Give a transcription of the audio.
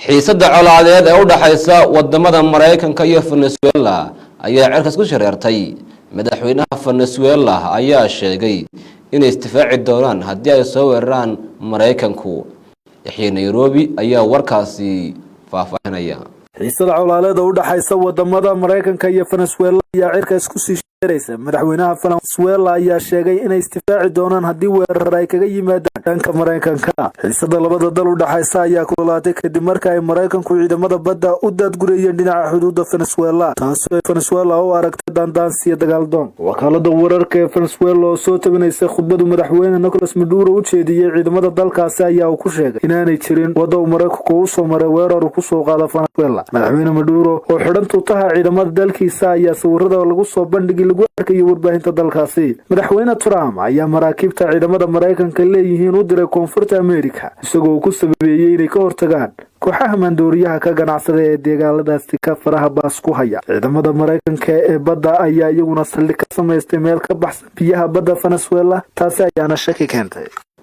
Xiisada colaadeed ee u dhaxaysa wadamada Maraykanka iyo Venezuela ayaa cirkaas ku shareertay. Madaxweynaha Venezuela ayaa sheegay inay isdifaaci doonaan haddii ay soo weeraraan Maraykanku. Yaxye Nairobi ayaa warkaasi faahfaahinaya. Xiisada colaadeeda u dhaxaysa wadamada Maraykanka iyo Venezuela ayaa cirka isku sii shareeraysa. Madaxweynaha Venezuela ayaa sheegay inay isdifaaci doonaan haddii weerar ay kaga yimaadaan dhanka Maraykanka. Xiisada labada dal u dhaxaysa ayaa kululaatay kadib marka ay Maraykanku ciidamada badda u daadgurayeen dhinaca xuduudda Venezuela, taasoo ay Venezuela u aragtay daandaansiya dagaaldoon. Wakaalada wararka ee Venezuela oo soo tabinaysay khudbadu madaxweyne Nicolas Maduro u jeediyey ciidamada dalkaasi ayaa uu ku sheegay inaanay jirin wadda uu Maraykanku u soo maray weerar uu kusoo qaado Venezuela. Madaxweyne Maduro oo xidhan tuutaha ciidamada dalkiisa ayaa sawirada lagu soo bandhigay lagu arkayo warbaahinta dalkaasi. Madaxweyne Trump ayaa maraakiibta ciidamada Maraykanka leeyihiin u diray Koonfurta America, isagoo ku sababeeyey inay ka hortagaan kooxaha maandooriyaha ka ganacsada ee deegaaladaasi ka faraha baas ku haya. Ciidamada Maraykanka ee badda ayaa iyaguna saldhig ka samaystay meel ka baxsan biyaha badda Venezuela, taasi ayaana shaki keentay.